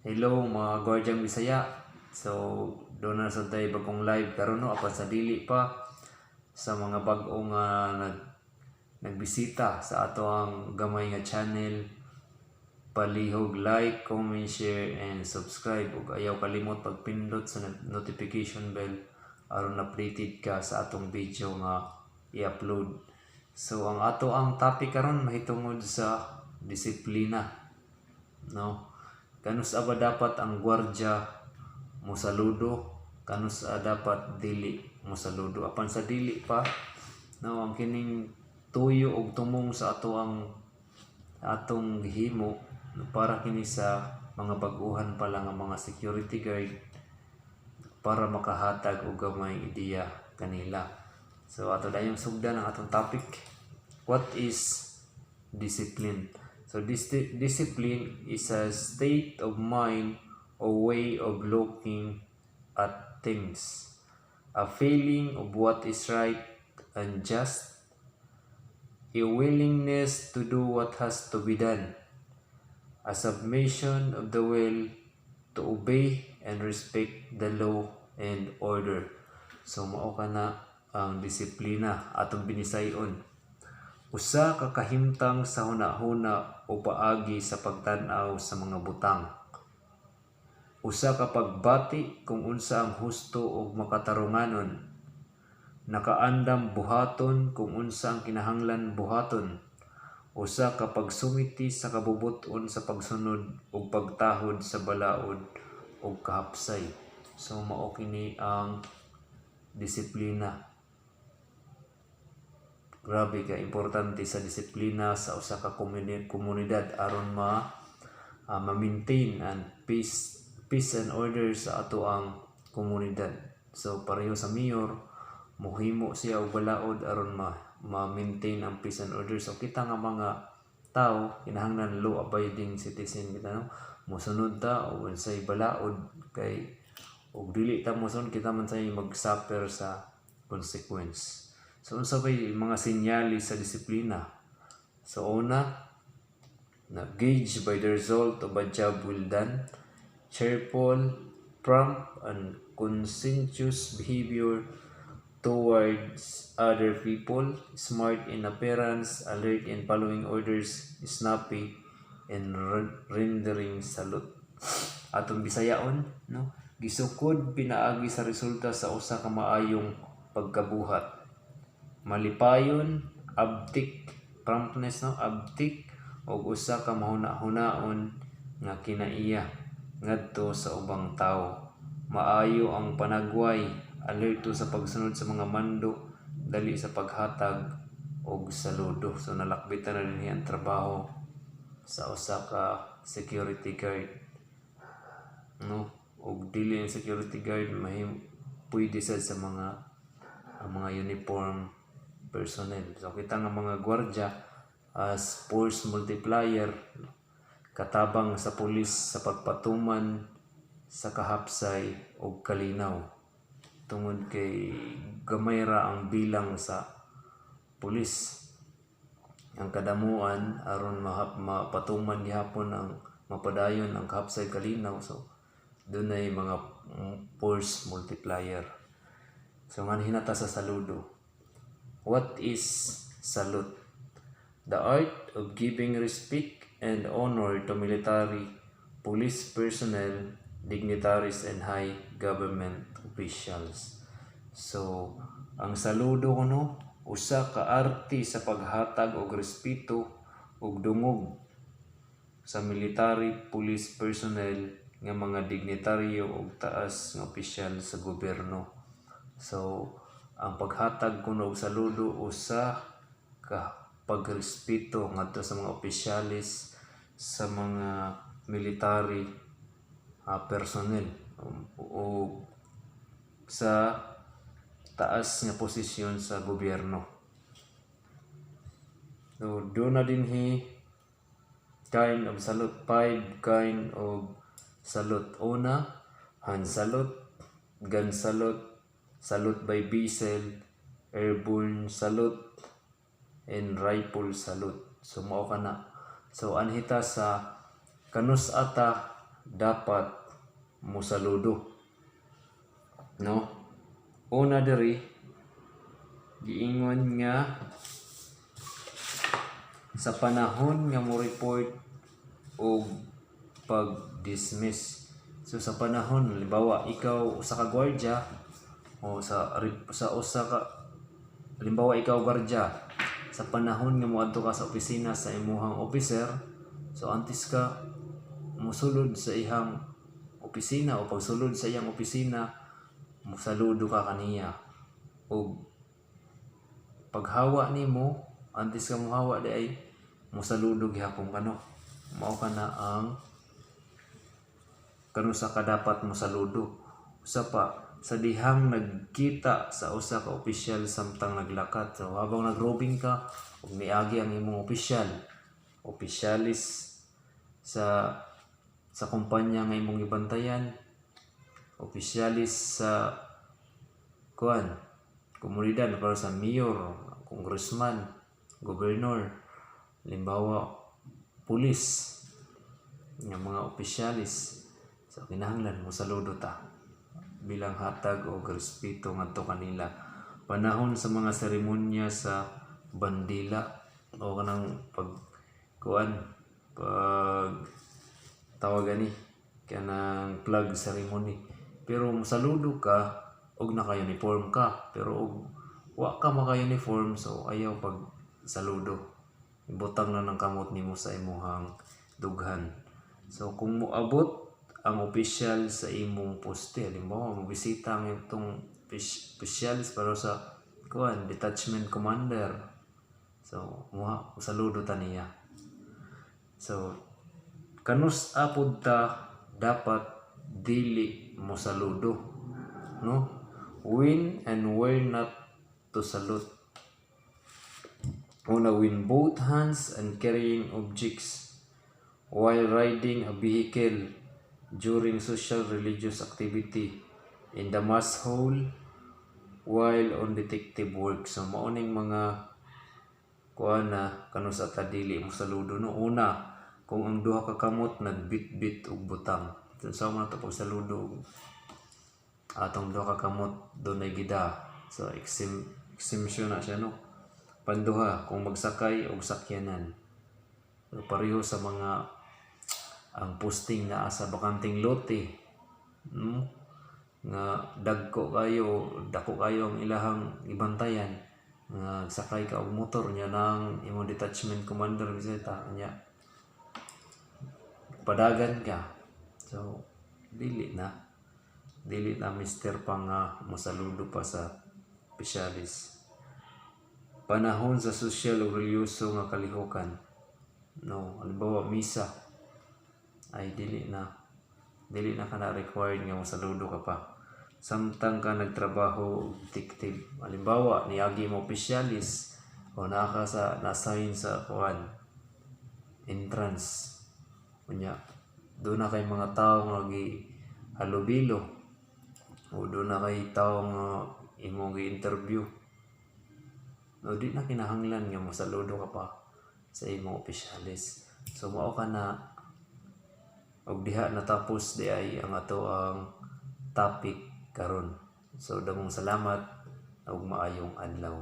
Hello, mga Guardian Bisaya. So, duna na sad tay bagong live karon, no, apan sa dili pa, sa mga bag-o nga nagbisita sa ato ang gamay nga channel, palihog like, comment, share and subscribe ug ayaw kalimot pagpindot sa notification bell aron updated ka sa atong video nga i-upload. So ang ato ang topic karon mahitungod sa disiplina, no? Kanus-a ba dapat ang gwardya mosaludo, kanus-a dapat dili mosaludo? Apan sa dili pa, no, ang kining tuyo og tumong sa ato ang atong gihimo, no, para kini sa mga bag-uhan pa lang ang mga security guard para makahatag og gamay ideya kanila. So ato dayong sugdan ang atong topic. What is discipline? So this discipline is a state of mind or way of looking at things, a feeling of what is right and just, a willingness to do what has to be done, a submission of the will to obey and respect the law and order. So mao kana ang disiplina atong binisayon. Usa ka kahimtang sa hunahuna o paagi sa pagtan-aw sa mga butang. Usa ka pagbati kung unsa ang husto ug makatarunganon. Nakaandam buhaton kung unsa ang kinahanglan buhaton. Usa ka pagsumiti sa kabubut-on sa pagsunod ug pagtahod sa balaod ug kahapsay. So mao kini ang disiplina. Grabe ka importante sa disiplina sa usa ka komunidad aron ma ma-maintain ang peace and order sa ato ang komunidad. So pareho sa mayor, mohimo siya og balaod aron ma ma-maintain ang peace and order. So kita nga mga tao kinahanglan law abiding citizen kita, no? Mosunod ta og unsay balaod kay og dili ta mosunod, kita man say mag-suffer sa consequence. So unsa bay mga senyales sa disiplina? So una, na gauge by the result of a job well done, cheerful, prompt, and conscientious behavior towards other people, smart in appearance, alert in following orders, snappy in rendering salute. Atong bisayaon, no? Gisukod pinaagi sa resulta sa usa ka maayong pagkabuhat. Malipayon, abtik, promptness, no, abtik og usa ka mahuna-hunaon nga kinaiya ngadto sa ubang tawo. Maayo ang panagway, alerto sa pagsunod sa mga mando, dali sa paghatag og saludo. So nalakbitan na dinhi ang trabaho sa usa ka security guard. No? Og dili ang security guard mahim pwede sad sa mga uniform personnel. So kita nga mga gwardiya as force multiplier, katabang sa pulis sa pagpatuman sa kahapsay og kalinaw tungod kay gamay ra ang bilang sa pulis. Ang kadamuan, aron mapatuman gihapon ang mapadayon ang kahapsay, kalinaw, so dunay mga force multiplier. So nganhi na ta sa saludo. What is salute? The art of giving respect and honor to military, police personnel, dignitaries and high government officials. So, ang saludo kuno usa ka arte sa paghatag og respeto ug dungog sa military, police personnel nga mga dignitaryo ug taas nga opisyal sa gobyerno. So, ang paghatag kuno og saludo usa ka pagrespeto ngadto sa mga opisyales, sa mga military personnel o sa taas nga posisyon sa gobyerno. So, duna dinhi kind of salute, five kind of salute. Una, hand salute, gun salute, salute by vessel, airborne salute, and rifle salute. So mao kana. So anhi ta sa kanus-a ta dapat mosaludo, no? Una diri, giingon nga sa panahon nga mo report og pag-dismiss. So sa panahon, halimbawa ikaw usa ka gwardiya o sa usa ka, halimbawa ikaw gwardiya, sa panahon nga moadto ka sa opisina sa imuhang officer, so antes ka mosulod sa ihang opisina o pagsulod sa iyang opisina, mosaludo ka kaniya, og paghawa nimo, antes ka mohawa diay, mosaludo gihapon ka, no? Mao kana ang kanusa ka dapat mosaludo. Usa pa, sa dihang nagkita sa usa ka opisyal samtang naglakat. So habang nagroving ka ug miagi ang imong opisyal, opisyalis sa kumpanya nga imong gibantayan, opisyalis sa kuan, komunidad, para sa mayor, congressman, gobernador, halimbawa pulis, nga mga opisyalis. So kinahanglan mo saludo ta bilang hatag og respeto ngadto kanila. Panahon sa mga seremonya sa bandila o kanang pag kuan, pag tawag ani, kanang flag ceremony, pero mosaludo ka og naka-uniform ka, pero og wa ka maka-uniform, so ayaw pag saludo, ibutang lang ng kamot nimo sa imuhang dughan. So kung moabot ang opisyal sa imong poste, halimbawa mobisita ang itong opisyalis para sa kuan, detachment commander, so muha saludo ta niya. So kanus-a pud ta dapat dili mo saludo, no? When and where not to salute. Una, when both hands and carrying objects, while riding a vehicle, during social religious activity, in the mass hall, while on detective work. So mao ning mga kuan na kanusa ta dili mo saludo, no? Una, kung ang duha ka kamot nagbitbit og butang. So sa man to pagsaludo og atong duha ka kamot dunay gida. So exemption na siya, no? Panduha, kung magsakay og sakyanan. So, pareho sa mga ang posting naa sa bakanteng lote, no? Nga dagko kayo, dako kayo ang ilahang ibantayan, nga sakay ka og motor nya nang imong detachment commander bisita nya padagan ka, so dili na mister pa nga mosaludo pa sa opisyalis. Panahon sa sosyal o relihiyoso nga kalihukan, no? Halimbawa misa, ay dili na kana required nga mosaludo ka pa. Samtang ka nagtrabaho og detective, halimbawa niagi mo opisyalis o naa ka sa na-assign sa kuan, entrance, unya duna kay mga tawo nga gihalubilo o duna kay tawo nga imong gi-interview, no? Di na kinahanglan nga mosaludo ka pa sa imong opisyalis. So mao kana, og diha natapos diay ang ato ang topic karon. So dagong salamat ug maayong adlaw.